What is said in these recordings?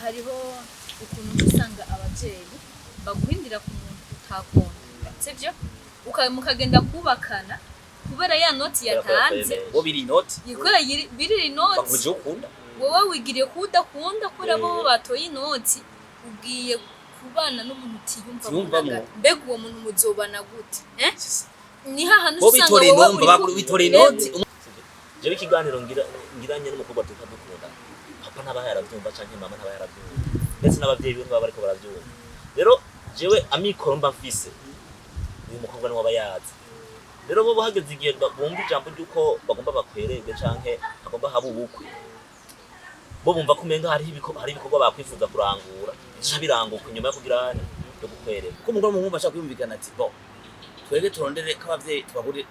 Hariho ukuntu usanga abavyeyi baguhindira ku muntu utakunda, sivyo? Mukagenda kubakana kubera ya noti yatanze. Bo biri inoti. Ikora birira inoti. Bakuvuje ukunda. Wowe wigiriye ko udakunda kubera bo batoye inoti, ugiye kubana n'umuntu utiyumvamo Utiyumvamo. na gato. Mbega uwo muntu muzobana gute, eh? Ni hahandi Bo usanga bitoreye wowe inombe. uriko Bitoreye inoti. Jewe ikiganiro ngira ngiranye n'umukobwa tuka dukunda, papa ntaba yaravyumva canke mama ntaba yaravyumva, ndetse n'abavyeyi biwe ntibaba bariko baravyumva. Rero jewe amikoro mba mfise, uyu mukobwa niwe aba yazi. Rero bo hageze igihe bumva ijambo ry'uko bagomba bakwererwe canke bagomba habe ubukwe, bo bumva ko umenga hari ibikorwa bakwifuza kurangura bica biranguka inyuma yo kugira yo gukwererwa. Kuko umugore n'umuhungu bashaka kwiyumvikana ati: "Bo twebwe turondere ko abavyeyi tubagurire,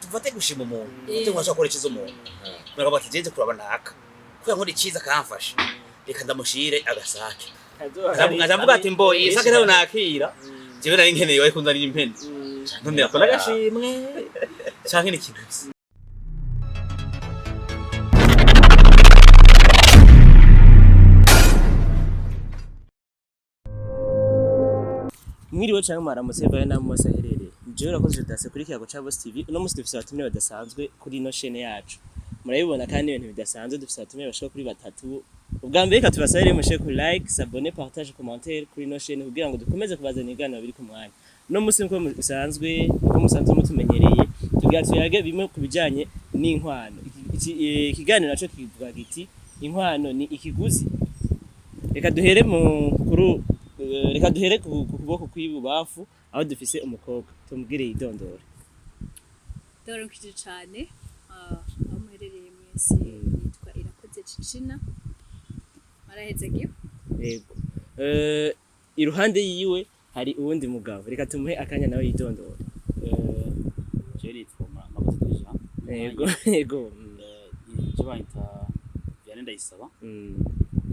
dufate gushima umuntu, dufate ngo ashobora gukora iciza umuntu." Murakavuga ati: "Jeje kuraba naka kubera nkora iciza akamfasha, reka ndamushire agasake." Nkavuga ati: "Mbo iyi sake nayo nakira, jewe nari nkeneye wari kunzanira impene, none ako n'agashimwe canke n'ikiguzi." Mwiriwe canke mwaramutse vaye namwe mwese aherereye. Jewe urakoze Dase kuri Kiyago ca Boss TV. Uno musi dufise abatumire badasanzwe kuri ino chaîne yacu. Murabibona kandi ibintu bidasanzwe, dufise abatumire bashika kuri batatu. Ubwa mbere reka tubasabire mushe ku like, s'abonner, partage, commentaire kuri ino chaîne kugira ngo dukomeze kubazanira ibiganiro biri ku mwanya. Uno musi nkuko musanzwe, nkuko musanzwe mutumenyereye, tugira tuyage bimwe ku bijanye n'inkwano. Ikiganiro naco kivuga giti: "Inkwano ni ikiguzi?" Reka duhere mu kuru reka duhere ku kuboko kw'ibubamfu aho dufise umukobwa, tumubwire yidondore. Ndabaramukije cane, aho muherereye mwese. Nitwa Irakoze Cicina, marahezagiwe. Yego. Iruhande yiwe hari uwundi mugabo, reka tumuhe akanya nawe yidondore. Je nitwa Makoto Jean. Yego. Je banyita Vianney Ndayisaba,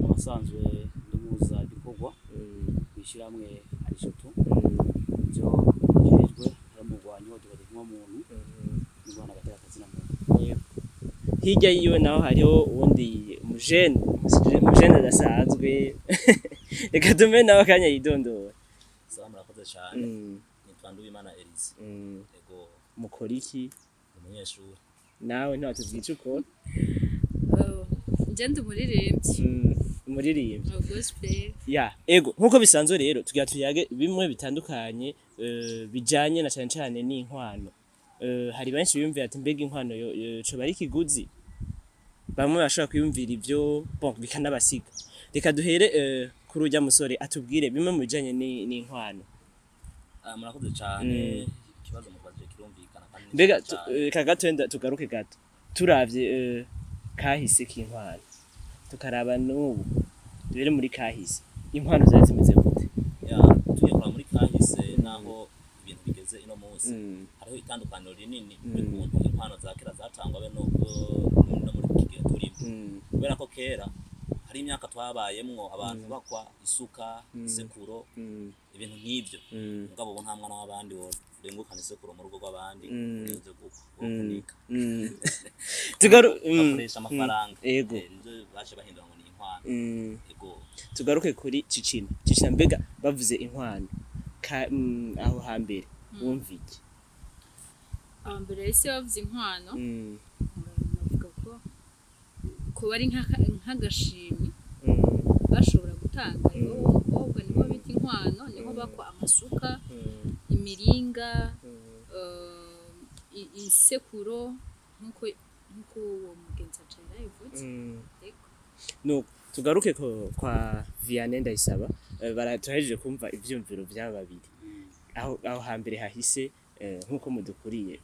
abasanzwe ndi muhuzabikorwa mw'ishirahamwe Arishoto, ivyo bijejwe hari umugwanyi w'ihohoterwa muntu n'umwana agateka kazina muntu. Yego. Hirya yiwe naho hariho uwundi mujene adasanzwe, reka tumuhe nawe akanya yidondore. Sawa, murakoze cane. Nitwa Nduwimana Elise. Ego. Mukora iki? Ni umunyeshuri. Nawe ntiwatubwira ico ukora? Nje ndi umuririmbyi. Umuririmbyi. Wa gospel. Ya, ego, nkuko bisanzwe rero tugira tuyage bimwe bitandukanye bijanye na cane cane n'inkwano. Hari benshi biyumvira ati: "Mbega inkwano yo coba ari ikiguzi?" Bamwe bashobora kwiyumvira ivyo, bon, bikanabasiga. Reka duhere kuri urya musore atubwire bimwe mu bijanye n'inkwano. Ah, murakoze cane. Ikibazo mubajije kirumvikana kandi ni Mbega ciza cane. reka gato wenda tugaruke gato, turavye kahise k'inkwano tukaraba n'ubu, duhere muri kahise, inkwano zari zimeze gute? Ya, tugiye kuraba muri kahise naho ibintu bigeze ino munsi, hariho itandukaniro rinini ry'ukuntu inkwano za kera zatangwa be no muri iki gihe turimo, kubera ko kera hari imyaka twabayemwo abantu bakwa isuka, isekuro, ibintu nk'ivyo. Mugabo ubu nta mwana w'abandi worengukana isekuro mu rugo rw'abandi urinze gukwa wokunika. Tugaru Bakoresha amafaranga. Ego. Nivyo baje bahindura ngo ni inkwano. Ego. Tugaruke kuri Cicina. Cicina, mbega bavuze inkwano aho hambere wumva iki? Mbere yahise bavuze inkwano, bavuga ko kuba ari nk'agashimwe bashobora gutanga. Rero uwo mukobwa niho bita inkwano, niho bakwa amasuka, imiringa, isekuro, nkuko uwo mugenzi wacu yarabivuze. Yego. No tugaruke kwa Vianney Ndayisaba. Turahejeje kumva ivyumviro vy'aba babiri. Aho hambere hahise, nkuko mudukuriye,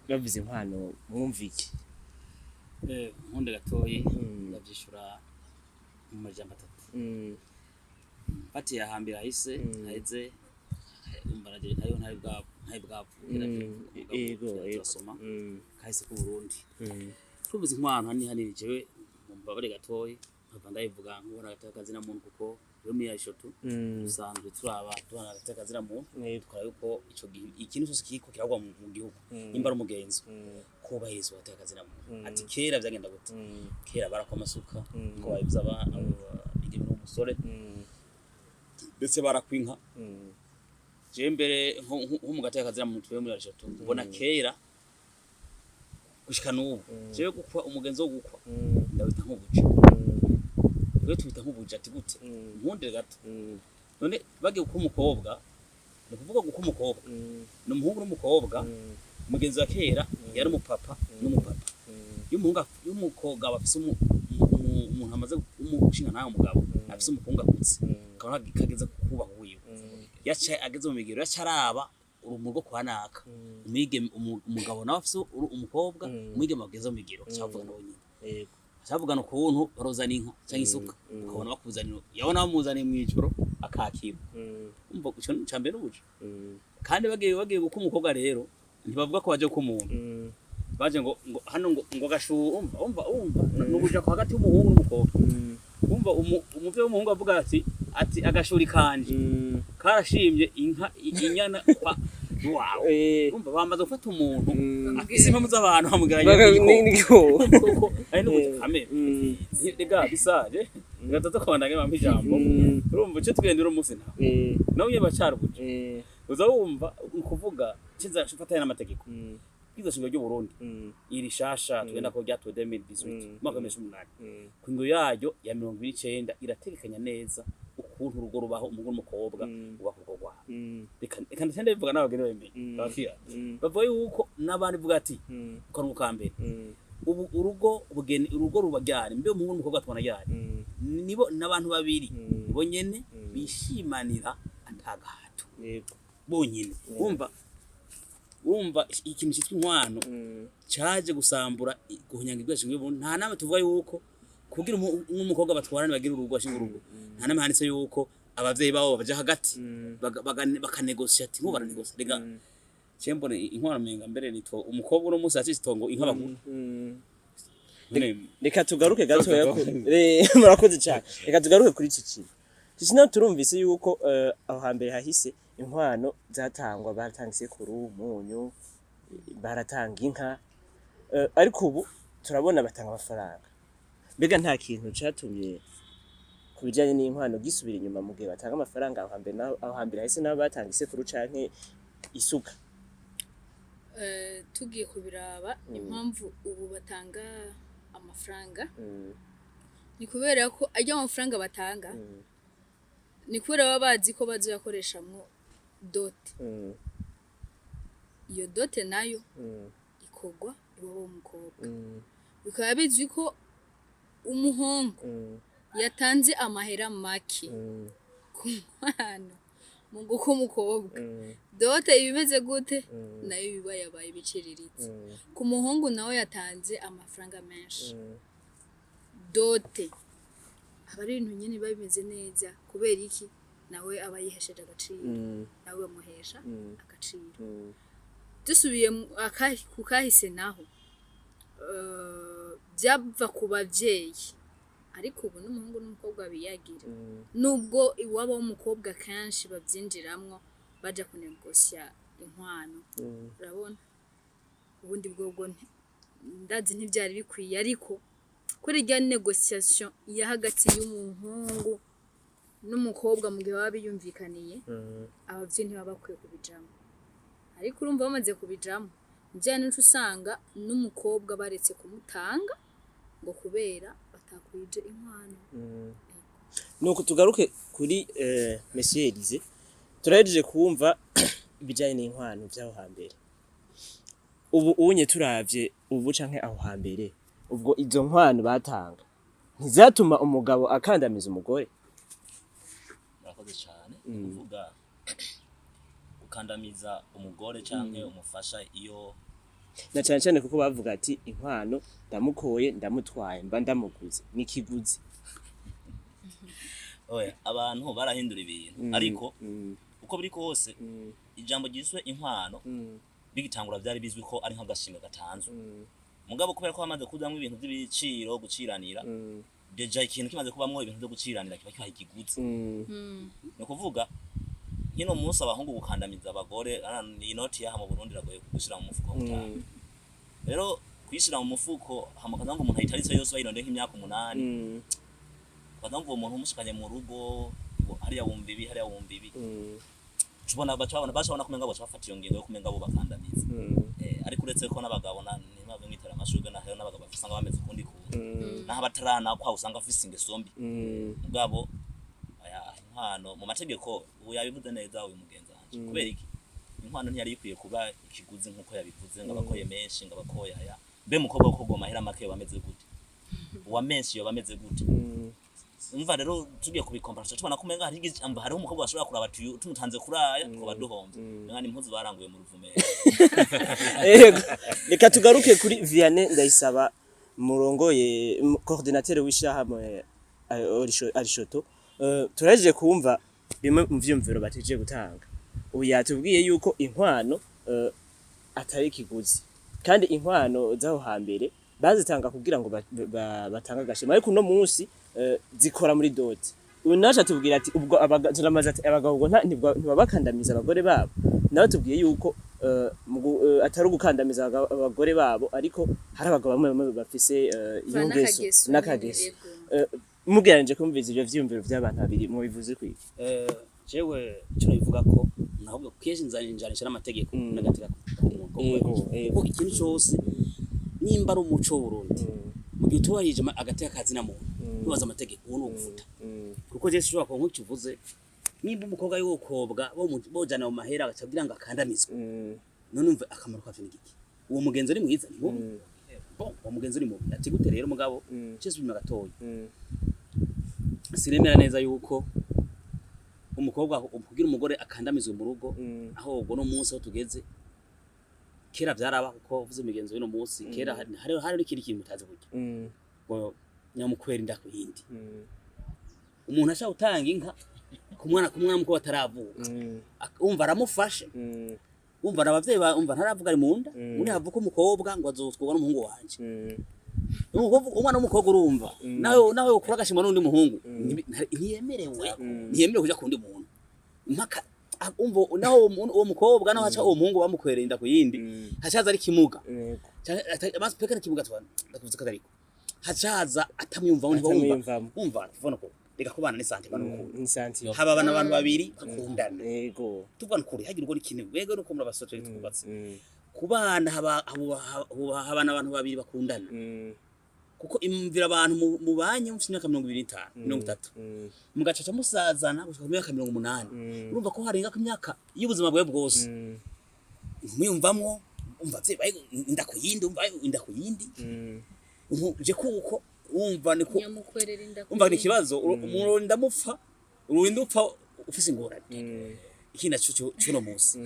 bavuze inkwano mwumva iki? Nkunde gatoyi, ndavyishura mu majambo atatu. Fatiye ahambere hahise haheze, umva naje ntayo ntari bwapfuye. Ego. Turasoma kahise k'u Burundi. Tuvuze inkwano hanini hanini, jewe mumbabare gatoyi nkava ndayivuga nkubona agateka kazina muntu, kuko rero muri Arishoto dusanzwe turaba tubona agateka kazina muntu. Tukora yuko ico gihe ikintu cyose kiriko kiragwa mu gihugu, nimba ari umugenzo, kubahirizwa agateka kazina muntu. Ati kera vyagenda gute? Kera barakwa amasuka, ko babivuze aba bigeme. umusore, ndetse barakwa inka. Jewe mbere nko mu gateka kazira muntu twe muri eshatu mbona kera gushika n'ubu, jewe gukwa, umugenzo wo gukwa ndawita nk'ubuja. Rero tubita nk'ubuja ati gute? Nkundire gato. None bagiye gukwa umukobwa, ni ukuvuga gukwa umukobwa ni umuhungu n'umukobwa. Umugenzi wa kera yari umupapa n'umupapa. Iyo umuhungu iyo umukobwa bafise umuntu amaze umushinga ntawe, umugabo afise umukungu akutse, akabona kageze kubaha uwiwe, yaca ageze mu migero, yaca araba urumuri rwo kwa naka, umwigeme umugabo nawe afise umukobwa, umwigeme ageze mu migero, aca avugana nawe nyine. Yego. Acavugana ukuntu barozana inka canke isuka, ukabona bakuzanira, yabona bamuzaniye mw'ijoro akakira. Umva, ico ni icambere n'ubuja. Kandi bagiye gukwa umukobwa rero, ntibavuga ko baje gukwa umuntu, baje ngo hano ngo gashuhu. Umva, n'ubuja ko hagati y'umuhungu n'umukobwa. Umva, umuvyeyi w'umuhungu avuga ati agashuri kanje karashimye inka inyana kwa wawe. Umva, bamaze gufata umuntu afise impamvu z'abantu bamugeranye N'igikoko. kuko ari n'ubuja kamere. Rega bisaje rega tuza kubandanya bampa ijambo. Urumva ico tugenda uno munsi ntawe nawe nyene bacara ubuja. Uza wumva ukuvuga kiza fatanya n'amategeko bwiza shingiro ry'u Burundi iri shasha tugenda ko ryatowe 2018, mu mwaka wa 2018, ku ngingo yaryo ya 29 irategekanya neza ukuntu urugo rubaho, umuhungu n'umukobwa bubaka urugo rwabo. Reka ndetse ndabivuga n'abageni babimenye abakira bavuga yuko n'abandi bavuga ati kantu ka mbere, ubu urugo ubugeni urugo ruba ryari? Mbe umuhungu n'umukobwa tubona ryari? Nibo n'abantu babiri nibo nyene bishimanira atagahato. Yego. Bonyene wumva ikintu cyitwa inkwano caje gusambura guhunyanga ibyo shingiye. Nta nama tuvuga yuko kugira nk'umukobwa batwarane bagira urugo, bashinga urugo, nta nama handitse yuko abavyeyi babo baja hagati bakanegosia ati nko baranegosia. Rega je mbona inkwano menga mbere nitwo umukobwa uno munsi acitse itongo inka bagura. Reka tugaruke gatoya murakoze cyane. Reka tugaruke kuri iki kintu naho turumvise yuko aho hambere hahise inkwano zatangwa, baratanga isekuru, umunyu, baratanga inka, ariko ubu turabona batanga amafaranga. Mbega nta kintu catumye ku bijanye n'inkwano gisubira inyuma mu gihe batanga amafaranga aho hambere aho hambere hahise nabo batanga isekuru canke isuka? Tugiye kubiraba, impamvu ubu batanga amafaranga ni kubera ko ajya amafaranga batanga ni kubera baba bazi ko bazoyakoreshamwo dot. Iyo dot nayo ikorwa iwabo w'umukobwa. Bikaba bizwi ko umuhungu yatanze amahera make ku nkwano mu gukwa umukobwa, dot iba imeze gute? Nayo biba yabaye ibiciriritse. Ku muhungu nawe yatanze amafaranga menshi, dot aba ari ibintu nyine biba bimeze neza. Kubera iki? Nawe aba yihesheje agaciro, nawe bamuhesha agaciro. Dusubiye ku kahise naho, byava ku babyeyi, ariko ubu n'umuhungu n'umukobwa biyagira, nubwo iwabo w'umukobwa kenshi babyinjiramwo baja kunegosya inkwano. Urabona, ubundi bwobwo ndazi ntibyari bikwiye, ariko kuri irya négociation ya hagati y'umuhungu n'umukobwa, mu gihe baba biyumvikaniye, abavyeyi ntibaba bakwiye kubijamo. Ariko urumva bamaze kubijamo, bya nico usanga n'umukobwa baretse kumutanga ngo kubera batakwije inkwano. Nuko tugaruke kuri Monsieur Elise. Turahejeje kumva ibijanye n'inkwano vy'aho hambere. Ubu unye turavye ubu canke aho hambere, ubwo izo nkwano batanga ntizatuma umugabo akandamiza umugore? Murakoze cyane. Kuvuga gukandamiza umugore canke umufasha iyo Na cane cane kuko bavuga ati inkwano ndamukoye, ndamutwaye, mba ndamuguze n'ikiguzi. Oya, abantu barahindura ibintu, ariko uko biri kose ijambo ryiswe inkwano bigitangura byari bizwi ko ari nk'agashimwe gatanzwe. Mugabo kubera ko hamaze kuzamwo ibintu by'ibiciro, guciranira, déjà ikintu kimaze kubamwo ibintu byo guciranira kiba kibaye ikiguzi. Ni ukuvuga nk'ino munsi abahungu gukandamiza abagore, inoti yaha mu Burundi iragoye gushira mu mufuko w'umutanu. Rero kuyishira mu mufuko hama ukaza ngo umuntu ayitaritse yose, bayirondeye nk'imyaka 8. Ukaza wumva uwo muntu umushikanye mu rugo, hariya wumva ibi, hariya wumva ibi, tubona bacabona bacabona kumenga baca bafata iyo ngingo yo kumenga bo bakandamiza. Ariko uretse ko n'abagabo ntibave mwitera amashurwe, naho n'abagabo usanga bameze ukundi kuntu, naho abataranakwa usanga afise ingeso mbi. Mugabo aya inkwano mu mategeko ubu yabivuze neza uyu mugenzi wanje. Kubera iki inkwano ntiyari ikwiye kuba ikiguzi nk'uko yabivuze, ngo abakoye menshi, ngo abakoye aya, mbe mukobwa wo kugoma amahera make yoba ameze gute, uwa menshi yoba ameze gute? Umva rero, tugiye kubikompara tuca tubona ko umenga hari ijambo, hariho umukobwa bashobora kuraba ati uyu tumutanze kuri aya twaba duhombye, umenga ni impuzu baranguye mu ruvumera. Yego, reka tugaruke kuri Vianney Ndayisaba, murongoye coordinateur w'ishirahamwe Arishoto. Turahejeje kumva bimwe mu vyiyumviro bateje gutanga. Ubu yatubwiye yuko inkwano atari ikiguzi, kandi inkwano z'aho hambere bazitanga kugira ngo batange agashima, ariko uno munsi zikora muri dot. Uyu naje atubwira ati ubwo turamaze ati abagabo ubwo ntibabakandamiza abagore babo. Nawe tubwiye yuko atari ugukandamiza abagore babo, ariko hari abagabo bamwe bamwe bafise iyo ngeso n'akageso. N'akageso. Yego. Mugereranije kumviza ivyo vyiyumviro vy'abantu babiri, mubivuze kwiki? Jewe icyo nabivuga ko nahubwo kenshi nzanisha n'amategeko n'agateka k'umuntu. Kuko ikintu cyose nimba ari umuco w'Uburundi, mu gihe utubahirije agateka kazina muntu, ntubaze amategeko, uwo ni ugufuta. Kuko je sinshobora kuba nk'icyo uvuze, nimba umukobwa w'ukobwa bojana mu mahera agaca kugira ngo akandamizwe, none umve akamaro kavyo ni giki? Uwo mugenzo ni mwiza, ni mubi? Bon, uwo mugenzo ni mubi ati gute rero? Mugabo cese inyuma gatoya, sinemera neza yuko umukobwa kugira umugore akandamizwe mu rugo. Aho ubwo no munsi aho tugeze, kera vyaraba, kuko uvuze imigenzo y'uno munsi, kera hari n'ikindi kintu mutazi burya, ngo nyamukwera inda ku yindi. Umuntu ashaka gutanga inka ku mwana w'umukobwa ataravuka, umva aramufashe, umva abavyeyi umva ntaravuga, ari mu nda, undi havuka umukobwa ngo azotwarwa n'umuhungu wanje. Umwana w'umukobwa, urumva nawe ukura agashima n'undi muhungu, ntiyemerewe kuja kundi muntu mpaka umva naho uwo mukobwa naho haca uwo muhungu bamukwereye inda ku yindi, hacaza ari kimuga. Canke peka ni kimuga twana ndakuvuze ko atariko hacaza atamwiyumvamo, ntibumva. Atamwiyumvamo. Umva tuvona ko reka kubana ni santé n'urukundo. Ni santé. Haba abana, abantu babiri bakundana. Tuvana ukuri hagira urugo n'ikintu wego nuko muri abasore twubatse kubana, haba habana abantu babiri bakundana. Kuko imvira abantu mubanye mufite imyaka 25, 30, mugacaca musazana gushika ku myaka 80, urumva ko harenga ku myaka y'ubuzima bwawe bwose. Mwiyumvamwo, umva vye baye inda ku yindi, umva inda ku yindi. Je kuko umva niko Nyamukwerera inda ku umva ni yindi. ikibazo. Ururinda mupfa, ururinda upfa ufise ingorane. Ikindi naco c'uno munsi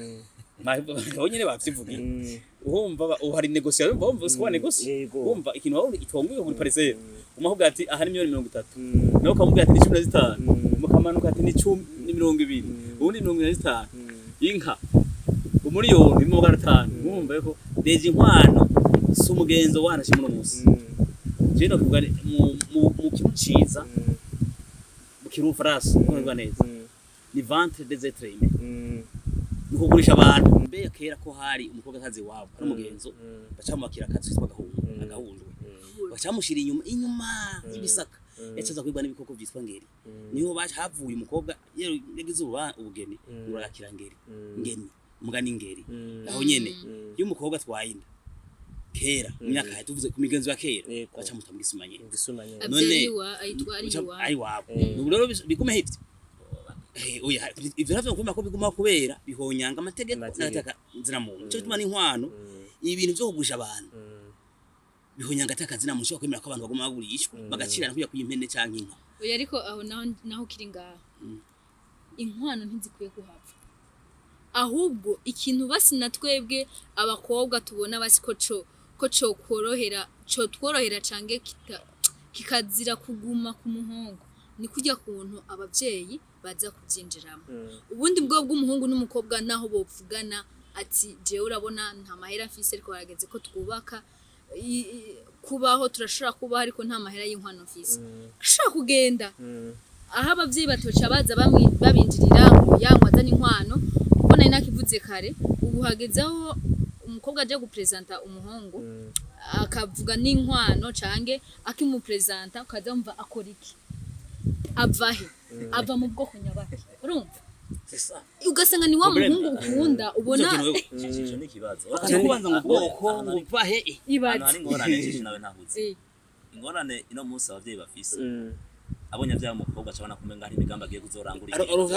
abo nyene bavyivugiye, urumva ubu hari négociation, urumva wumva sikuba négocier. Wumva ikintu wabona itongo kuri parcelle, umukobwa ati aha ni miliyoni 30, nawe ukamubwira ati ni 15, mukamanuka ati ni 10, ni 20, ubundi 25, inka 1,500,000. Mwumva yuko déjà inkwano si umugenzo wanashima uno munsi. Jewe nokuvuga ni mu kintu ciza, mu kirufaransa kuvuga neza ni vente des êtres humains, ni kugurisha abantu. Mbe kera ko hari umukobwa atazi iwabo, hari umugenzo bacamubakira akazu kitwa agahundwe, bacamushira inyuma inyuma y'ibisaka, yacaza kwibwa n'ibikoko vyitwa ngeri. Niho baje havuye umukobwa yagize ubugeni, uragakira ngeri, ngeni umugani ngeri. Aho nyene iyo umukobwa atwaye inda kera mu myaka ya tuvuze ku migenzo ya kera, bacamuta mu gisuma nyene. Igisuma nyene. Avyara None iwa ayitwa ari iwabo. Ari iwabo. Ubu rero bigume hivyo. Oya, ivyo navyo nkumva ko biguma kubera bihonyanga amategeko Amategeko. n'agateka nzina muntu. Nico gituma n'inkwano, ibintu vyo kugurisha abantu bihonyanga agateka nzina muntu. Ushobora kwemera ko abantu baguma bagurishwa, bagacirana kuja kuyimpene canke inka. Oya, ariko aho naho kiri ngaho, inkwano ntizikwiye kuhava. Ahubwo ikintu basi na twebwe abakobwa tubona basi ko co kworohera, co tworohera cange kikazira kuguma ku muhungu, ni kurya kuntu abavyeyi baza kuvyinjiramo. Ubundi bwo bw'umuhungu n'umukobwa, naho bovugana ati jewe urabona nta mahera mfise, ariko harageze ko twubaka, kubaho turashobora kubaho, ariko nta mahera y'inkwano mfise, ashobora kugenda aho abavyeyi batoca baza babinjirira ngo yanywa azana inkwano. Kuko nari nakivuze kare, ubu hageze aho umukobwa aje gupresenta umuhungu akavuga n'inkwano, cange akimupresenta ukaza wumva akora iki. Ava he? Ava mu bwoko nyabaki? Urumva, C'est ça. ugasanga ni wa Problème. muhungu ukunda ubona. Ico ni ikibazo. Kubanza ngo ubwoko ngo uva he? Ahantu Ibaze. hari ingorane nyinshi nawe ntahuze. Ingorane ino munsi abavyeyi bafise, abonye avyaye umukobwa acabona kumenga hari imigambi agiye kuzorangura.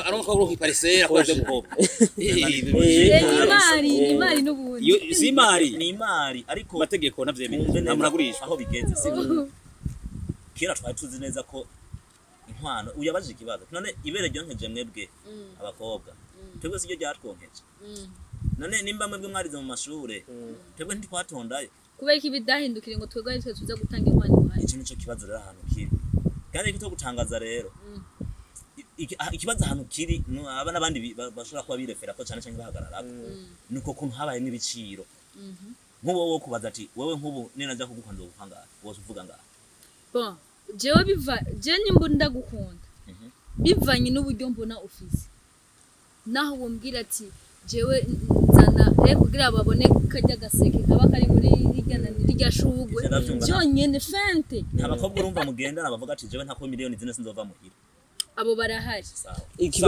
Aronka ko iparisera ko umukobwa. Imari, imari n'ubundi. Iyo si imari. Ni imari, ariko Amategeko ntavyemeye. twumve Nta neza muntu agurishwa. aho bigeze, sibyo? Kera twari tuzi neza ko inkwano, uyabajije ikibazo, none ibere ryonkeje mwebwe abakobwa, twebwe siryo ryatwonkeje? None nimba mwebwe mwarize mu mashure, twebwe ntitwatondayo? Kubera ko ibidahindukire ngo twebwe ari twe tuza gutanga inkwano iwacu. Ico nico kibazo rero ahantu kiri, kandi kito gutangaza rero, ikibazo ahantu kiri aba n'abandi bashobora kuba birefera ko cyane cyane bahagararako, nuko kuntu habaye n'ibiciro. Nk'ubu wowe kubaza ati wewe nk'ubu ninaja kugukunda uguha wose uvuga ngaha. Bon, jewe biva, jewe nimba ndagukunda bivanye n'uburyo mbona ufise, naho wombwira ati jewe nzana kugira babone karya gaseke kaba kari muri rirya na rirya shugwe. Ivyo ndavyumva. Byonyene fente. Nta bakobwa urumva mugendana bavuga ati jewe ntako 0,000,000 sinzova muhira? Abo barahari. Sawa.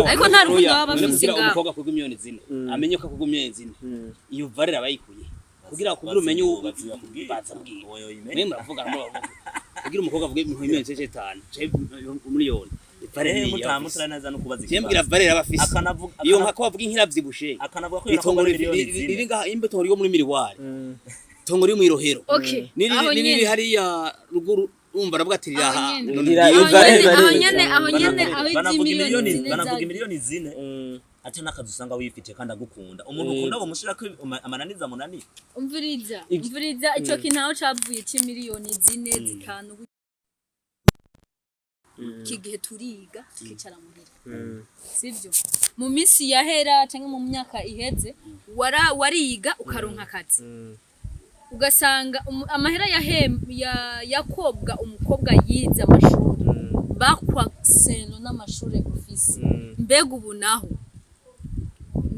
Ariko nta rukundo baba None bafise kugira ngaho. umukobwa akugwa 0,000,000, amenye ko akugwa 0,000,000, iyo valeur aba ayikuye kugira umenye Bazibakubwira. Bazabwira. Oyo imenye. Mwe muravuga, muravuga kugira umukobwa avuge 5,000,000 1 miliyoni, valeur Eh, ni mutamutara neza no kubaza je mbwira ikibazo. valeur aba afise. Akanavuga Iyo nka ko bavuga inkiravyibushe, akanavuga ko itongo 0,000,000. riri ngaha imbe, itongo ryo muri miriwari, itongo riri mw'irohero, Okay, aho niri nyene. hariya ruguru, urumva aravuga ati riri aha. Aho nyene. None Rira- iyo Aho Valeur, nyene, aho valeur. nyene, aho nyene, aho Banavuga iby'imiliyoni imiliyoni 4 banavuga 4,000,000 ati n'akazi usanga wifite kandi agukunda, umuntu ukunda ngo mushirako amananiza munani. Umviriza, umviriza, ico kintu aho cavuye c'4,000,000 5 iki gihe turiga tukicara muhira, sivyo? Mu minsi yahera cyangwa mu myaka iheze, wariga ukaronka akazi, ugasanga amahera yakobwa umukobwa yize amashuri bakwa seno n'amashuri ufise. Mbega ubu naho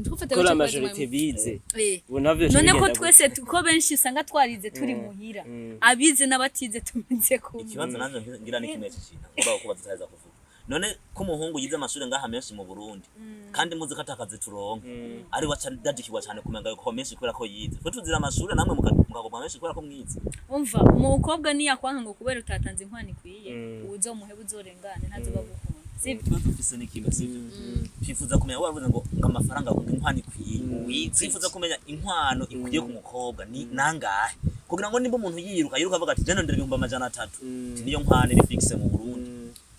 ntufate Ko la agace majorité bize, ubu navyo bica none ko bigenda. Twese ko benshi usanga twarize turi muhira, abize n'abatize tumeze kumwe. Ikibazo nanje ngira ni kimwe cy'ikintu ngomba kubaza utaheza kuvuga. None ko umuhungu yize amashuri ngaha menshi mu Burundi, kandi muzi ko atakazi turonka, ari waca dadikirwa cyane kumenga yuko menshi kubera ko yize, twe tuzira amashuri namwe mukagomba menshi kubera ko mwize? Umva, umukobwa niyakwanka ngo kubera utatanze inkwano ikwiye, uzomuhebe, uzorengane, ntazoba gukunda, sibyo? Ikibazo ufise ni kimwe, sivyo? Twifuza kumenya, waravuze ngo amafaranga, ngo inkwano ikwiye, twifuza kumenya inkwano ikwiye ku mukobwa ni nangahe, kugira ngo nimba umuntu yiruka yiruka avuga ati jeno ndera 300,000, ati niyo nkwano iri fixe mu Burundi,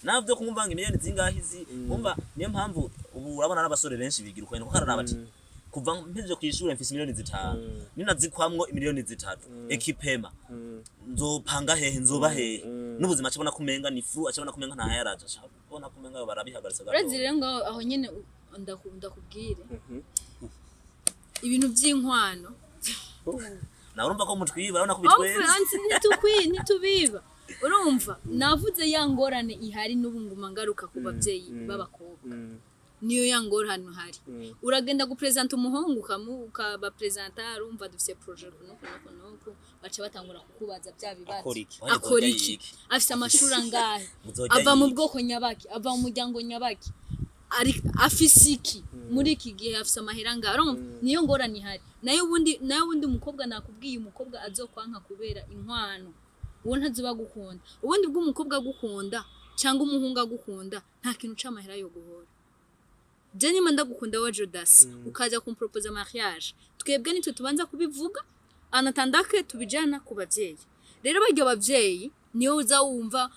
navyo kumva ngo imiliyoni zingahe izi, umva, niyo mpamvu ubu urabona n'abasore benshi bigira uko, kuko hararaba ati kuva mpejeje kw'ishure mfise 5,000,000, ninazikwamwo 3,000,000 ekipema nzopanga hehe, nzoba hehe n'ubuzima? Acabona kumenga ni fru, acabona kumenga nta yaraje, acabona kumenga barabihagaritse gato. Uretse rero ngaho aho nyene ndakubwire ibintu by'inkwano. Nawe urumva ko mutwiba, urabona ko Aho bitwenze. France ntitubiba. Urumva, navuze ya ngorane ihari n'ubu nguma ngaruka ku babyeyi b'abakobwa, niyo ya ngorane ihari. Uragenda gupresenta umuhungu, ukabapresenta, urumva dufise projet kuno kuno kuno, baca batangura kukubaza bya bibazo. Akora iki? Akora iki? Iki? Afise amashuri angahe? Muzojya Ava mu yiki? bwoko nyabaki? Ava mu muryango nyabaki? Ari afise iki muri iki gihe? Afise amahera angahe? Urumva, niyo ngorane ihari. Nayo ubundi umukobwa, nakubwiye, umukobwa azokwanka kubera inkwano, uwo ntazoba agukunda. Ubundi bw'umukobwa agukunda cyangwa umuhungu agukunda, nta kintu c'amahera yo guhora. Je nyuma ndagukunda wa Jodas, ukaza kumproposa mariage, twebwe nitwe tubanza kubivuga anatandake tubijana ku bavyeyi. Rero baryo bavyeyi niyo uza wumva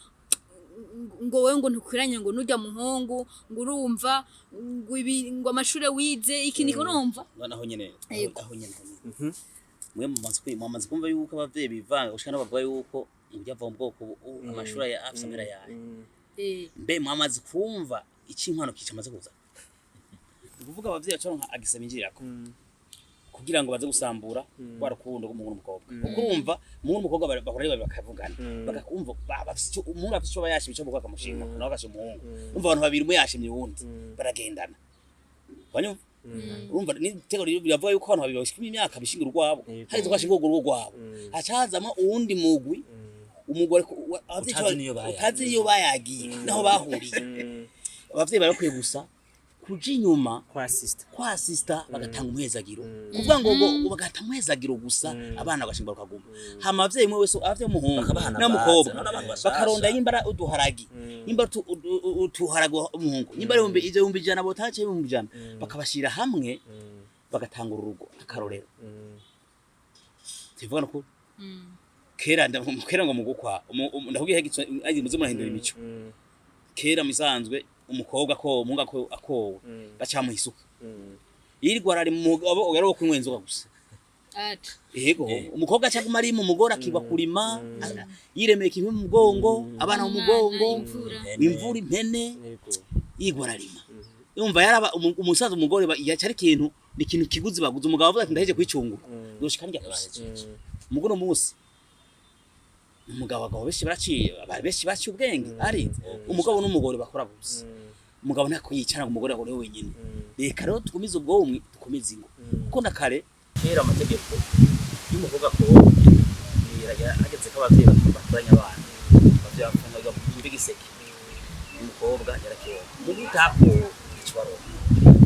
ngo wowe ngo ntukwiranye ngo nurya muhungu, ngo urumva ngo ibi, ngo amashure wize iki niko, urumva. Naho nyene. Yego. Aho nyene mwe mumaze kumva yuko abavyeyi bivanga gushika no bavuga yuko ibyo ava mu bwoko amashuri ya afise amera yayo. Mbe mwamaze kumva iki inkwano kica amaze kuza? Ni ukuvuga abavyeyi bacaronka agisa binjirirako kugira ngo baze gusambura rwa rukundo rw'umuhungu n'umukobwa, kuko urumva umuhungu n'umukobwa bahora ari babiri bakavugana, bakakumva bafise umuhungu afise ico aba yashimye, ico umukobwa akamushima, nawe agashima umuhungu. Umva, abantu babiri umwe yashimye uwundi baragendana. Wanyumva? Urumva n'itego rero biravuga yuko abantu babiri bashika imyaka bishingira urwabo, hageze ko bashinga urwo rugo rwabo, haca hazamwo uwundi mugwi. Umugore abavyeyi Utazi niyo bayagiye. Utazi niyo bayagiye naho bahuriye. Abavyeyi barakwiye gusa kuja inyuma kwa sister. Kwa sister bagatanga umuhezagiro, kuvuga ngo bagatanga umuhezagiro gusa, abana bagashimba bakaguma. Hama abavyeyi mwe wese, abavyeyi umuhungu Bakabahana n'umukobwa baza, n'abantu bashasha. Bakaronda yimbara uduharagi, yimbara utuharagi umuhungu, yimbara ibihumbi ivyo 100,000 botace 100,000, bakabashira hamwe bagatanga urugo akarorero. Tuvuga no kera kera ngo mugukwa ndakubwiye agize muze murahindura imico. Kera misanzwe umukobwa ko umuhungu akowe bacamuha isuka, yirirwa arari mu yari wo kunywa inzoga gusa. Ati Yego, umukobwa acaguma ari mu mugore akigwa kurima, yiremeye kimwe mu mugongo, abana mu mugongo, imvura. Imvura, impene, Yego. yigwa ararima. Yumva yaraba umusaza umugore yacari ikintu, ni ikintu kiguzi baguze. Umugabo avuga ati ndaheje kwicungura, yoshika ndya gusa. Umugore umunsi umugabo, abagabo benshi baraciye, abantu benshi baciye ubwenge, arize. Umugabo n'umugore bakora gusa, umugabo ntako yicara ngo umugore akore wenyine. Reka rero tugumize ubwo bumwe, dukomeze ingo, kuko na kare kera amategeko y'umukobwa ko hageze ko abavyeyi batoranya abana, abavyeyi bafunga imva igiseke, umukobwa yarakironka, mugu utakowe ico waronka.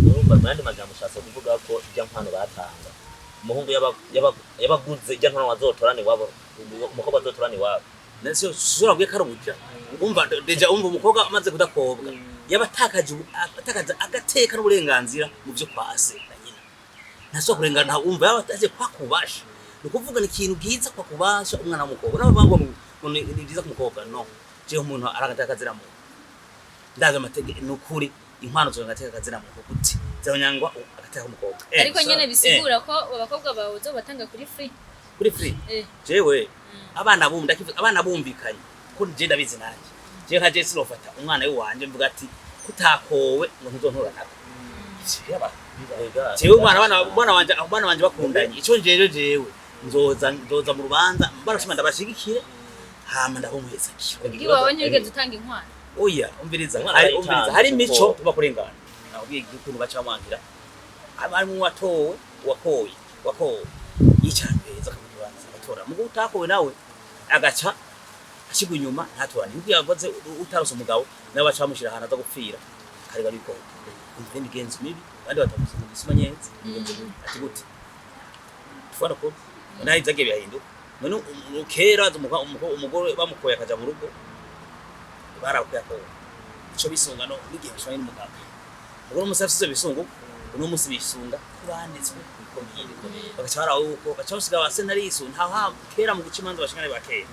Urumva, mu yandi majambo ushatse kuvuga ko irya nkwano batanga, umuhungu yabaguze irya nkwano azotorana iwabo, umukobwa azotorana iwabo. Nese ushobora kubwiye ko ari ubuja. Umva déjà, umva, umukobwa amaze kudakobwa yaba atakaje atakaje agateka n'uburenganzira mu byo kwa se na nyina, ntasubira kurengana. Umva, yaba ataje kwa kubasha, ni ukuvuga ni ikintu bwiza kwa kubasha umwana w'umukobwa n'abavuga ngo ni byiza ku mukobwa. No jewe umuntu aragateka akazira muntu, ndazi amategeko, ni ukuri inkwano zo agateka akazira muntu gute zabanyangwa agateka k'umukobwa. Ariko nyene bisigura ko abakobwa bawe uzobatanga kuri free. Kuri free. Jewe abana bumva ndakivuga, abana bumvikanye ko je ndabizi nanjye, jewe nka je sinofata umwana wanje mvuga ati kutakowe ngo ntuzontora nako. Ega, Jewe umwana abana wanje bakundanye, ico njeje jewe nzoza mu rubanza barashima ndabashigikire, hama ndabumuhezakira. Iwawe ntiwigeze utanga inkwano? Oya, umviriza. Umwana Hari arayitanze umviriza, hari kuko- imico tuba kurengana. Nakubwiye ukuntu baca bamwangira abari watowe, wakoye, wakowe yicara heza akamubanza agatora, mugo utakowe nawe agaca ashigwa inyuma ntatorane. Nkuko yavuze, utarose umugabo nawe baca bamushyira ahantu aza gupfira kare bari bikoko. Umva imigenzo mibi abandi batavuze mu gisuma nyenzi, imigenzo mibi ati gute tufana ko naho ibyagiye birahinduka. None kera umugore bamukoye akaja mu rugo, barakuye akowe ico bisunga no n'igihe bashwanye n'umugabo. Ubwo uno munsi afise ivyo bisunga, uno munsi bisunga ko banditswe bikomeye, bagaca baraho yuko baca basiga ba sentare yisunga. Nta ha kera mu guca imanza bashingane ba kera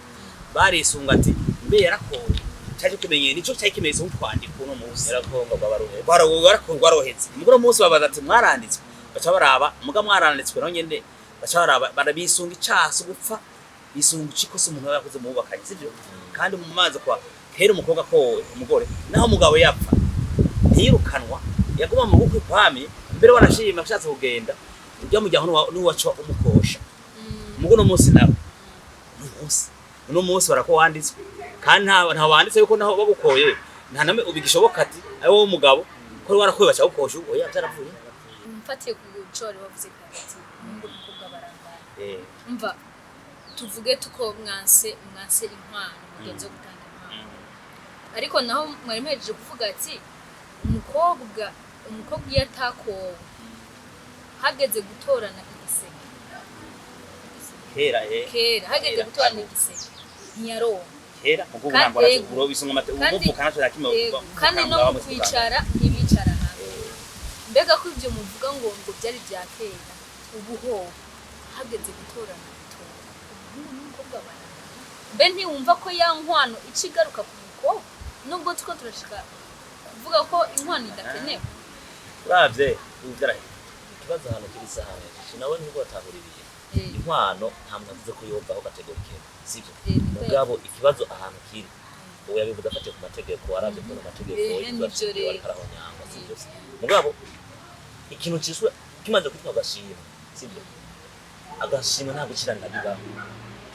barisunga ati mbe yarakowe, cyaje kimenyeye nico cyari kimenyetso nko kwandika uno munsi. Yarakonga rwabaruhe. Rwarohetse. Mugoro munsi babaza ati mwaranditswe, baca baraba muga mwaranditswe naho nyene baca baraba barabisunga icaso gupfa, bisunga icikosa umuntu aba yakoze mu bubakanye, sivyo? Kandi mu mazi kwa kera umukobwa kowe umugore naho umugabo yapfa ntiyirukanwa, yaguma mu gukwi kwami. Mbere wanashima ashatse kugenda ujya mu gihe n'uwaca umukosha. Mugo no munsi nawe uno munsi barako wanditswe, kandi nta wanditse yuko naho bagukoye nta name ubigishoboka ati ari wowe umugabo ko warakoye baca gukosha ubu. Oya, byarapfuye. Mfatiye ku cyo wari wavuze kare ati umuhungu n'umukobwa barangana. Umva, tuvuge tuko mwanse inkwano, mugenzi wo gutanga inkwano, ariko naho mwari muhejeje kuvuga ati umukobwa iyo atakowe hageze gutorana igiseke, Kera. Kera hageze Kera. gutorana igiseke ntiyaronka. Kera mugo Kandi ntabwo yego. uro bisunga amate Kandi- ubu kana cyo kimwe. Yego, kandi no mu kwicara ntibicara hamwe. Mbega ko ibyo muvuga ngo byari bya kera, ubu ho hageze gutorana itora umuhungu n'umukobwa barangana, mbe ntiwumva ko ya nkwano ica igaruka ku mukobwa, nubwo tuko turashika kuvuga ko inkwano idakenewe? Uravye ubu byaraheze. Ikibazo ahantu kiri sahane nawe nubwo batahura ibihe. Inkwano nta muntu avuze ko yovaho catégorie, sibyo? Niko. Mugabo ikibazo ahantu kiri, ubu yabivuze afatiye ku mategeko, aravye ukuntu amategeko Nivyo rero. ariko arahonyangwa, sibyo? Mugabo ikintu ciswe kimaze kwitwa agashimwe, sibyo? Agashimwe nta guciranira bibaho.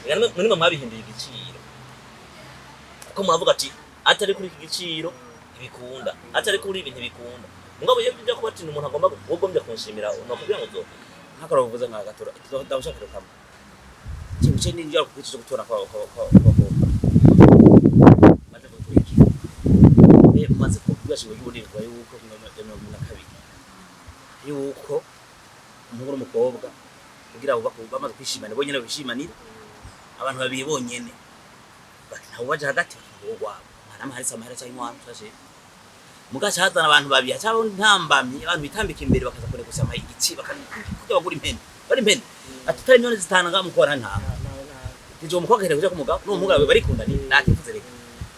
Reka mwe nimwe mwabihinduye igiciro, kuko muravuga ati atari kuri iki giciro ntibikunda, atari kuri ibi ntibikunda. Mugabo iyo bijya kuba ati umuntu agomba ugombye kunshimira, nokubwira ngo uzo Nkakora uvuze nka gatora ndabushaka kamwe ikintu cye n'injya ku cyo gutora kwa kwa kwa kwa. Maze gukurikira maze kubwashirwa y'uburirwa yuko 2022 yuko umuhungu n'umukobwa kugira ngo bamaze kwishimana bonyene bishimanira abantu babiri bonyene, ntawe baje hagati bakavuga urwabo mwana haritse amahera cyangwa inkwano cyashe mugaca hazana abantu babiri haca ntambamye abantu bitambika imbere bakaza kure gusama igici bakajya bagura impene bari impene atutari 5 miliyoni nga mukora nta ijo umukobwa ahera kuja ku mugabo n'umuhungu barikundaniye ntakivuze reka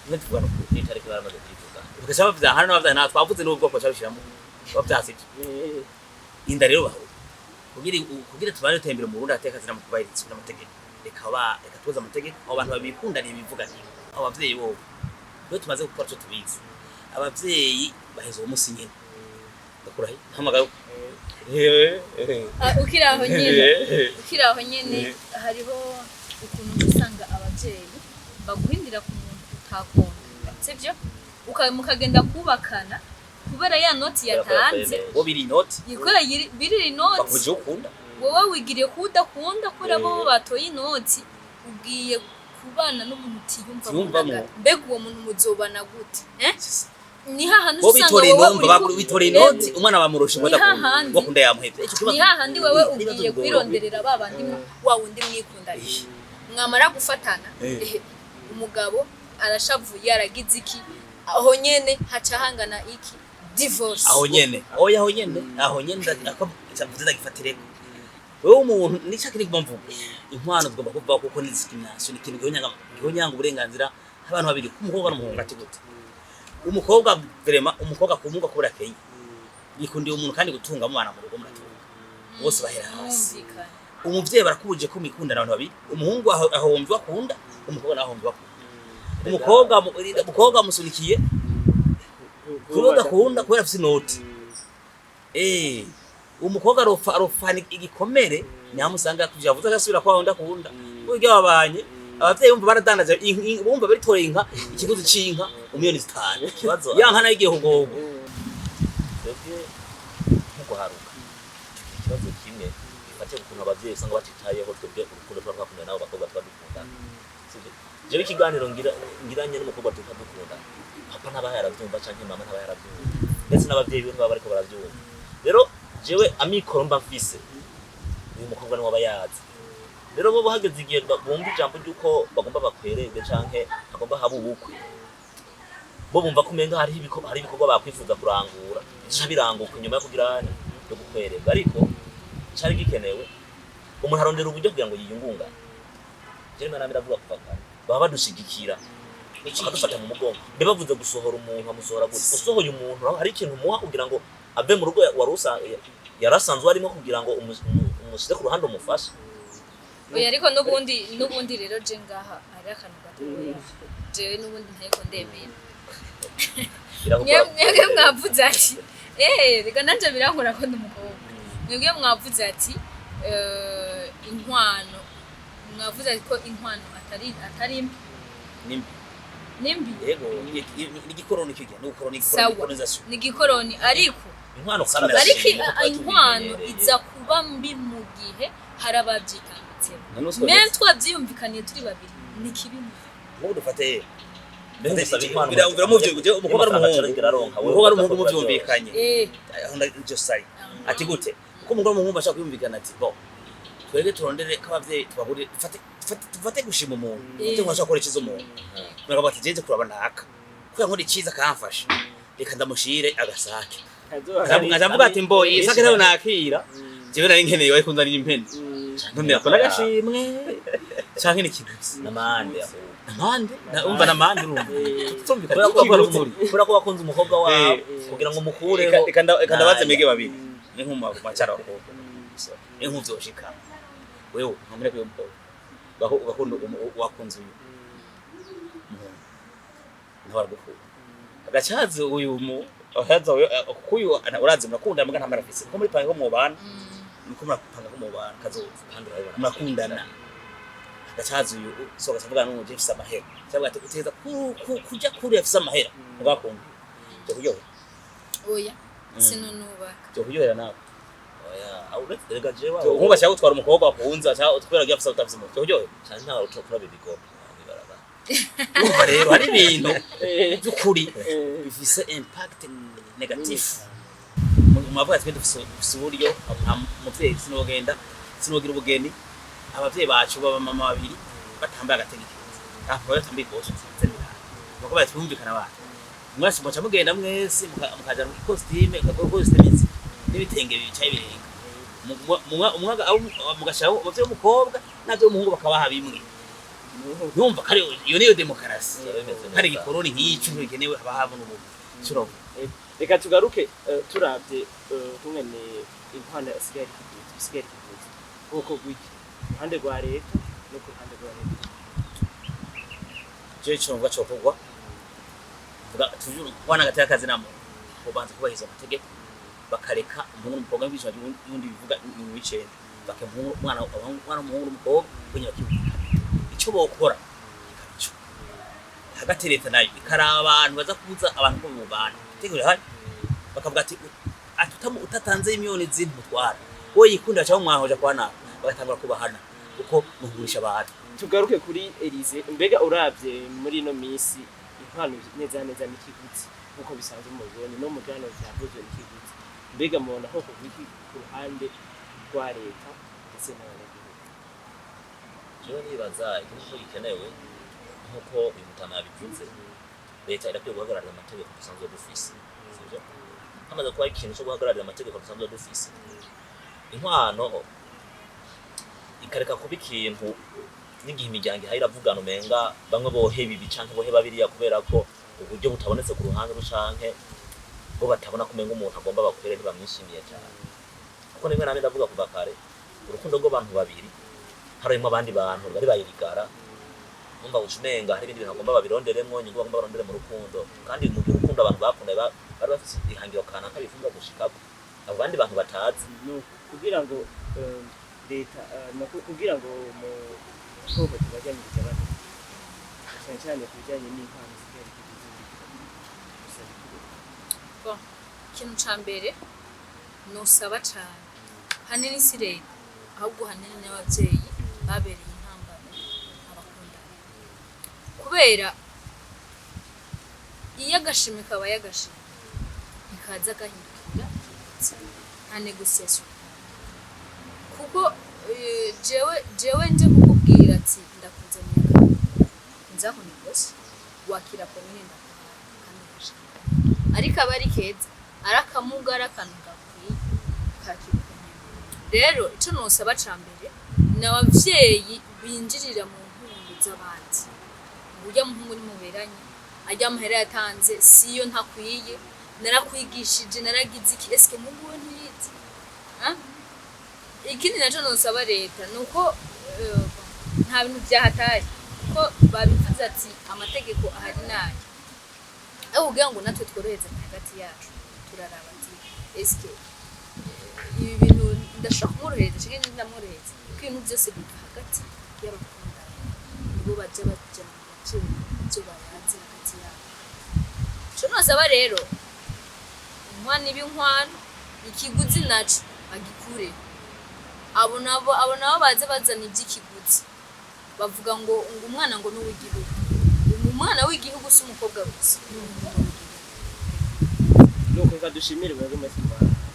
niyo tuvuga no kuri n'itariki baramaze kuyivuga. Bagaca bavyaha hano n'abavyaha nta twavuze n'ubwoko bashobishiramo bavyasivye inda rero baho kugira tubane dutembere mu Burundi ateka zina mu kubahiriza n'amategeko, reka ba reka tuze amategeko abo bantu babikundaniye bivuganiye abo bavyeyi bobo iyo tumaze gukora ico tubizi abavyeyi baheza uwo musi nyene ndakurahi ntamagayo. Ah, ukiri aho nyene, ukiri aho nyene, hariho ukuntu usanga abavyeyi baguhindira ku muntu utakunda, sivyo? Mukagenda kubakana kubera ya noti yatanze. Bo biri inoti. Yikora birira inoti. Bakuje ukunda. Wowe wigiriye ko udakunda kubera bo batoye inoti, ugiye kubana n'umuntu utiyumvamo Utiyumvamo. na gato. Mbega uwo muntu muzobana gute, eh? Ni hahandi Bo usanga bitoreye wowe intumva uriko bitoreye inoti umwana bamurusha ngo Ni adakunda hahandi. wakunda yamuhevye ico kibazo. Ni hahandi wewe Ibibazo ugiye bigora. kwironderera ba bandi wa wundi mwikundaniye mwamara gufatana, umugabo arashavuye aragize iki, aho nyene haca hangana iki, divorce. Aho nyene, oya, aho nyene, aho nyene ako cyavuze ndagifatireko. Wewe umuntu nica kiri kuba mvuga inkwano zigomba kuvaho kuko ni discrimination, ni ikintu gihonyanga uburenganzira abantu babiri k'umukobwa n'umuhungu. Ati gute umukobwa vraiment umukobwa kumuga kubura Kenya yikundiye umuntu kandi gutunga mubana mu rugo muratunga bose bahera hasi. Mwumvikana. Umuvyeyi barakubuje ko mwikundana abantu babiri, umuhungu ahomvye akunda, umukobwa nawe ahomvye akunda, umukobwa amusunikiye kuba udakunda kubera afise inoti. Umukobwa aropfana igikomere nyamusanga kujavuze agasubira kwa wundi akunda burya babanye abavyeyi bumva baradandaje bumva baritoreye inka ikiguzi c'inka 5 miliyoni. Ikibazo ya nka nayo igiye kugorwa. Twebwe nko guharuka tugira ikibazo kimwe gifatiye ku kuntu abavyeyi usanga batitayeho twebwe urukundo tuba twakundana n'abo bakobwa tuba dukundana, sivyo? Jewe ikiganiro ngiranye n'umukobwa tuba dukundana papa ntaba yaravyumva canke mama ntaba yaravyumva ndetse n'abavyeyi biwe ntibaba bariko baravyumva. Rero jewe amikoro mba mfise uyu mukobwa niwe aba yazi. Rero bo hageze igihe bumva ijambo ry'uko bagomba bakwererwe canke hagomba haba ubukwe, bo bumva ko umenga hari ibikorwa bakwifuza kurangura bica biranguka inyuma yo kugira yo gukwererwa, ariko cari gikenewe umuntu arondera uburyo kugira ngo yiyungungane. Jewe nari ndavuga kuva kare baba badushigikira bakadufata mu mugongo. Mbe bavuze gusohora umuntu amusohora gute? Usohoye umuntu hari ikintu umuha kugira ngo ave mu rugo wari yarasanzwe arimo kugira ngo umushyire ku ruhande umufashe. Oya, ariko n'ubundi rero je ngaha hari akantu gatoya jewe n'ubundi ntariko ndemera. Birakugora. Mwebwe mwavuze ati reka nanje birankora ko ndi umukobwa. Mwebwe mwavuze ati inkwano, mwavuze ati ko inkwano atari mbi. Nimbi. Nimbi. Yego, ni igikoroni kijya ni ukoroni. Sawa. Colonization. Ni igikoroni, ariko Inkwano Ariko ariko kandi inkwano iza kuba mbi mu gihe hari ababyitambitsemo. Na nusiko. Meme twabyiyumvikaniye turi babiri ni kibi mu Nk'ubu dufate Mbega usaba inkwano umukobwa n'umuhungu acarigera aronka, wewe umukobwa n'umuhungu ugaca muvyumvikanye. Aho njo sari ati gute kuko umukobwa n'umuhungu bashaka kwiyumvikana ati bo twebwe turondere ko abavyeyi tubagurire dufate gushima umuntu dufate nko ashobora gukora iciza umuntu murakavuga ati jeje kuraba naka kubera nkora iciza akamfasha reka ndamushire agasake. Nkaja mvuga ati mbo iyi sake nayo nakira jewe nari nkeneye wari kunzanira impene none ako n'agashimwe canke n'ikiguzi. N'amande ahubwo. Namande umva namande urumva tumvikana. Kubera ko wakunze umukobwa wawe kugira ngo umukureho. Reka ndabaze mege babiri ni nk'umu macara abakobwa ni nk'uvyoshika wewe nkamure kuyo mukobwa ugakunda wakunze uyu muhungu nawe aragukunda agacazi uyu mu ahaza uyu kuko uyu urazi murakundana muga ntamara afise kuko muri panga ko mubana niko murapanga ko mubana kazoza. Kandi urabibona. Murakundana agacazi uyu so agacavuga n'ubu je mfise amahera cyangwa ati uteza kuja kuri afise amahera mugakunda cyo kuryohera. Oya, sinonubaka. Cyo kuryohera nawe. Oya, aho uretse erega jewe aho- Nkuba ashaka gutwara umukobwa wakunze ashaka kubera ko afise utafise umuntu cyo kuryohera. Canke ntawe uca kuraba ibigobe mw'ibarabara. Urumva rero hari ibintu by'ukuri bifise impact négatif. Mwavuga twe dufise uburyo, nta muvyeyi sinogenda, sinogira ubugeni abavyeyi bacu baba mama babiri batambaye agategeko, aho batambaye ikoti nziza n'ibirayi, bako batwumvikana abantu mwese muca mugenda mwese mukajana mu costume, mukagura costume izi n'ibitenge bicaye birenga. Mugashiraho abavyeyi b'umukobwa n'abavyeyi b'umuhungu bakabaha bimwe. Numva kare iyo niyo demokarasi. Bimeze neza. Hari igikoroni nk'ico bikenewe, haba habona ubu turovuga. Reka tugaruke, turavye kungene inkwano isigaye ari ikiguzi, isigaye ari ikiguzi ubwoko bw'iki ku ruhande rwa leta no ku ruhande rwa leta. Je, ico novuga cokorwa, vuga tuvuga gateka kazi namo kubanza kubahiriza amategeko, bakareka umuhungu n'umukobwa n'ibindi n'ubundi bivuga ni mu 9, bake umwana umwana w'umuhungu n'umukobwa bonye bakiyumvikana ico bokora kikaba ico hagati. Leta nayo ikaraba abantu baza kubuza abantu ko mubana, itegeko rirahari, bakavuga ati utatanze imiliyoni zindi mutwara wowe yikundira cyangwa mwahoja kwa nawe, bagatangura kubahana kuko muhurisha abantu. Tugaruke kuri Elise. Mbega uravye muri ino minsi inkwano neza neza n'ikiguzi, nkuko bisanzwe mubibonye no mu biganiro vyavuzwe n'ikiguzi, mbega mubona ko kuva ku ruhande rwa leta ndetse n'abanyagihugu? Jewe nibaza ikintu ko gikenewe, nk'uko uyu mutama yabivuze, leta irakwiye guhagararira amategeko dusanzwe dufise, sivyo? Hamaze kuba ikintu cyo guhagararira amategeko dusanzwe dufise, inkwano ikareka kuba ikintu n'igihe imiryango ihaye iravugana umenga bamwe boheba ibi canke boheba biriya kubera ko uburyo butabonetse ku ruhande canke bo batabona ko umenga umuntu agomba bakwere ntibamwishimiye cyane. Kuko nimwe namwe ndavuga kuva kare, urukundo rw'abantu babiri harimo abandi bantu bari bayirigara, umva uca umenga hari ibindi bintu bagomba babironderemwo, inyungu bagomba barondere mu rukundo. Kandi mu gihe urukundo abantu bakundanye bari bafise ihangiro kanaka bifuza gushikako, abo bandi bantu batazi. No kugira ngo leta kugira ngo mu hohoterwa ry'amirije cyane cyane ku bijyanye n'inkwano zisigaye ikiguzi gusa bikuru. Bon, ikintu ca mbere nosaba cane hanini si leta, ahubwo hanini n'abavyeyi babereye intambamyi abakundana, kubera iyo agashimwe kabaye agashimwe ntikaza gahindukira ikiguzi, nta négociation. Kuko jewe nje kukubwira ati ndakuzaniye akantu, nza kunégocier, wakira komine ndakuhaye kandi ugashima, ariko aba ari keza, ari akamuga, ari akantu gakwiye kakira uko nyene. Rero ico nosaba ca mbere ni abavyeyi binjirira mu nkungu z'abandi. Urya muhungu nimuberanye, arya mahera yatanze siyo, ntakwiye, narakwigishije, naragize iki, eske muhungu we ntiyize? Ah? Ikindi naco nosaba leta ni uko nta bintu vyahatari, kuko babivuze ati amategeko ahari nayo, aho kugira ngo natwe tworoherezanye hagati yacu, turaraba ati eske ibi bintu ndashobora kumworohereza canke ndamworohereza, kuko ibintu byose biva hagati y'abakundana, nibo baja baja mu gaciro ivyo bayanze hagati yabo. Ico nosaba rero, inkwano iba inkwano, ikiguzi naco bagikure. Abo nabo baze bazana ivy'ikiguzi, bavuga ngo umwana ngo ni uw'igihugu. Umwana w'igihugu si umukobwa gusa, ni umuhungu w'igihugu. Nuko reka dushimire mwebwe mwese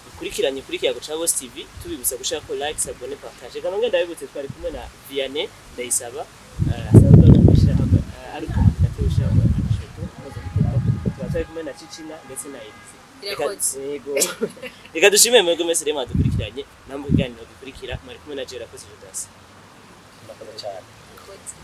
dukurikiranye kuri Kiyago ca Boss TV, tubibutsa gushaka ko like, s'abonner, partage. Kanonge ndabibutse, twari kumwe na Vianney Ndayisaba, asanzwe ari umwishirahamwe, ari coordinateur w'ishirahamwe Anishoto mpuzabikorwa, tukaba twari kumwe na Cicina ndetse na Elise. Irakoze. Yego, reka dushimire mwebwe mwese rero mwadukurikiranye namwe, ibiganiro gikurikira mwari kumwe na Jera Koze Judas. Murakoze cyane. Irakoze.